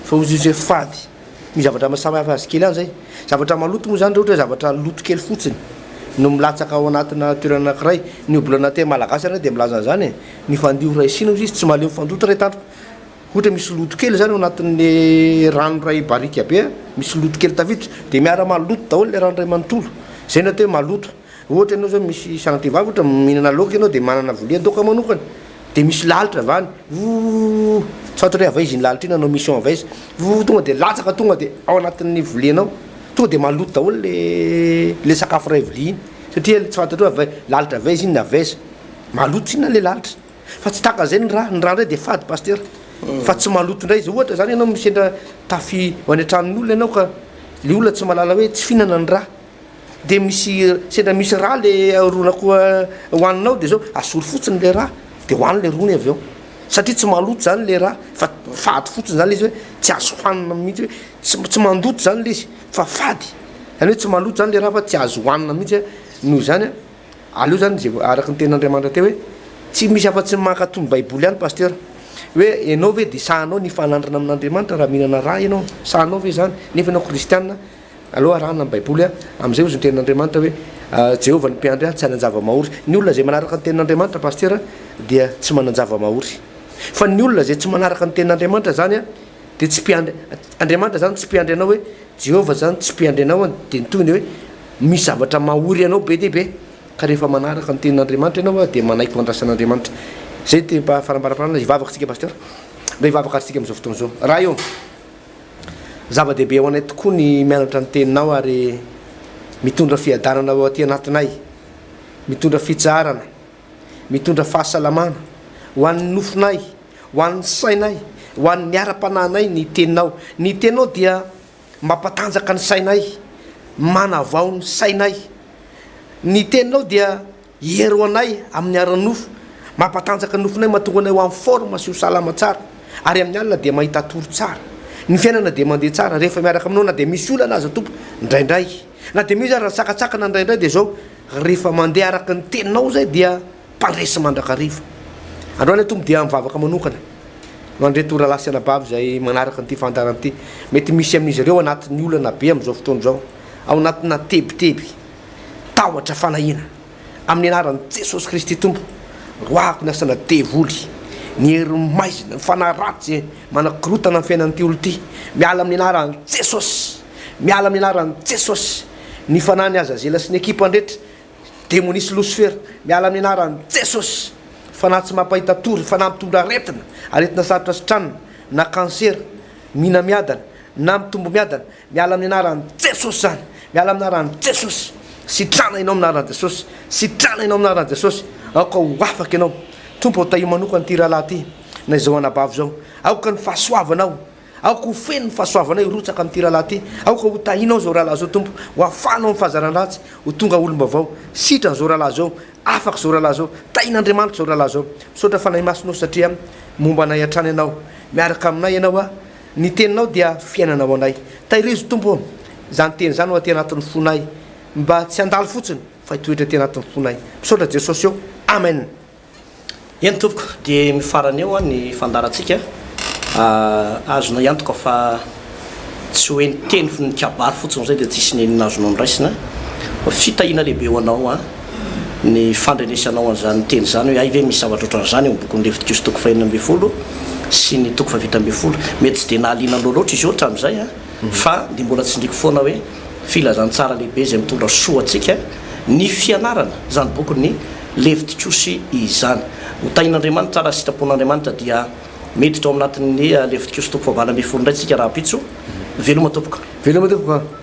fa ozy izy hoe fady. Misy zavatra maha samy hafa azy kely ihany zay. Zavatra maloto moa zany raha ohatra hoe zavatra loto kely fotsiny no milatsaka ao anatina toerana anankiray. Ny ohabolana teny malagasy anie dia milaza an'izany e, ny fandio iray sina hozy izy tsy mahaleo fandoto iray tandroka. Ohatra misy loto kely zany ao anatin'ny rano iray barika be, misy loto kely tafiditra dia miara maloto daholo ilay rano iray manontolo. Zay no atao hoe maloto. Ohatra ianao zao misy sanatria vavy ohatra mihinana laoka ianao dia manana volian-daoka manokana dia misy lalitra avy any vovovovo tsy fantatra hoe avy aiza iny lalitra iny nanao mission avy aiza vovovo tonga dia latsaka tonga dia ao anatin'ny volianao tonga dia maloto daholo le le sakafo iray vilia iny satria tsy fantatra hoe avy ai- lalitra avy aiza iny na avy aiza maloto tsinona le lalitra fa tsy tahaka zay ny rà ny rà indray dia fady pasitera fa tsy maloto indray izy ohatra zany ianao misendra tafy ho any an-tranon'olona ianao ka le olona tsy mahalala hoe tsy fihinana ny rà de misy sendra misy rà le rona koa hoaninao de zao asory fotsiny le rà de hoano le rony avy eo satria tsy maloto zany le rà fa fady fotsiny zany le izy hoe tsy azo hoanina mihitsy hoe tsy tsy mandoto zany le izy fa fady zany hoe tsy maloto zany le rà fa tsy azo hoanina mihitsy a noho izany a aleo zany zay araka ny tenin'Andriamanitra teo hoe tsy misy afa-tsy ny mankatò ny baiboly ihany pasteur hoe ianao ve de sahanao ny hifanandrina amin'Andriamanitra raha mihinana rà ianao sahanao ve zany nefa ianao kristiana Aleo arahana ny Baiboly a! Amin'izay hozy ny tenin'Andriamanitra hoe, Jehovah no mpiandry ahy, tsy hanan-java-mahory. Ny olona izay manaraka ny tenin'Andriamanitra, Pasitera, dia tsy manan-java-mahory. Fa ny olona izay tsy manaraka ny tenin'Andriamanitra izany a, dia tsy mpiandry, Andriamanitra izany tsy mpiandry anao hoe, Jehovah izany tsy mpiandry anao an, dia ny tohiny hoe, misy zavatra mahory anao be dia be. Ka rehefa manaraka ny tenin'Andriamanitra ianao a, dia manaiky ho andrasan'Andriamanitra. Izay no teny farambaramparana, hivavaka isika Pasitera. Mba hivavaka ary isika amin'izao fotoana izao. Ray ô! Zava-dehibe ho anay tokoa ny mianatra ny Teninao ary mitondra fiadanana ho aty anatinay, mitondra fitsaharana, mitondra fahasalamana ho an'ny nofonay, ho an'ny sainay, ho an'ny ara-panahinay ny Teninao. Ny Teninao dia mampatanjaka ny sainay, manavao ny sainay. Ny Teninao dia Hery ho anay amin'ny ara-nofo, mampatanjaka ny nofonay, mahatonga anay ho en forme sy ho salama tsara, ary amin'ny alina dia mahita tory tsara. Ny fiainana dia mandeha tsara rehefa miaraka aminao na dia misy olana aza Tompo indraindray. Na dia misy aza ny sakantsakana indraindray dia izao, rehefa mandeha araka ny teninao izay dia mpandresy mandrakariva. Androany aho Tompo dia mivavaka manokana ho an'ireto rahalahy sy anabavy izay manaraka an'ity fandaharana ity. Mety misy amin'izy ireo anatin'ny olana be amin'izao fotoana izao, ao anatina tebiteby. tahotra fanahiana amin'ny anaran'i Jesosy Kristy Tompo roahako ny asana devoly ny hery maizina ny fanahy ratsy izay manakorotana ny fiainan'ity olona ity miala amin'ny anaran'i Jesosy miala amin'ny anaran'i Jesosy ny fanahy ny azazela sy ny ekipany rehetra demonia sy losifera miala amin'ny anaran'i Jesosy fanahy tsy mampahita tory fanahy mitondra aretina aretina sarotra sitranina na kansera mina miadana na mitombo miadana Miala amin'ny anaran'i Jesosy izany. Miala amin'ny anaran'i Jesosy. Sitrana ianao amin'ny anaran'i Jesosy. Sitrana ianao amin'ny anaran'i Jesosy. Aoka ho afaka ianao. Tompo ô, tahio manokana ity rahalahy ity na izao anabavy izao. Aoka ny fahasoavanao. Aoka ho feno ny fahasoavanao hirotsaka amin'ity rahalahy ity. Aoka ho tahinao izao rahalahy izao, Tompo. Ho afahanao amin'ny fahazaran-dratsy, ho tonga olom-baovao. Sitrana izao rahalahy izao. Afaka izao rahalahy izao. Tahin'Andriamanitra izao rahalahy izao. Misaotra Fanahy Masina ô satria momba anay hatrany Ianao. Miaraka aminay Ianao a. Ny Teninao dia fiainana ho anay. Tahirizo Tompo ô, izany Teny izany ho aty anatin'ny fonay mba tsy handalo fotsiny fa hitoetra aty anatin'ny fonay. Misaotra Jesosy ô. Amen. Eny tompoko, dia mifarana eo ny fandaharantsika. Azonay antoka fa tsy hoe niteny ny kabary fotsiny izay dia tsisy n'inona azonao noraisina. Fa fitahiana lehibe ho anao ny fandrenesanao an'izany teny izany hoe hay ve misy zavatra ohatran'izany eo amin'ny bokin'ny Levitikosy toko fahenina ambin'ny folo sy ny toko fahafito ambin'ny folo. Mety tsy dia nahaliana anao loatra izy io hatramin'izay fa dia mbola tsindriako foana hoe filazantsara lehibe izay mitondra soa antsika ny fianarana izany bokin'ny Levitikosy izany. Ho tahin'Andriamanitra raha sitrapon'Andriamanitra dia miditra ao anatin'ny Levitikosy toko fahavalo ambin'ny folo indray tsika rahampitso. Veloma tompoko. Veloma tompoko.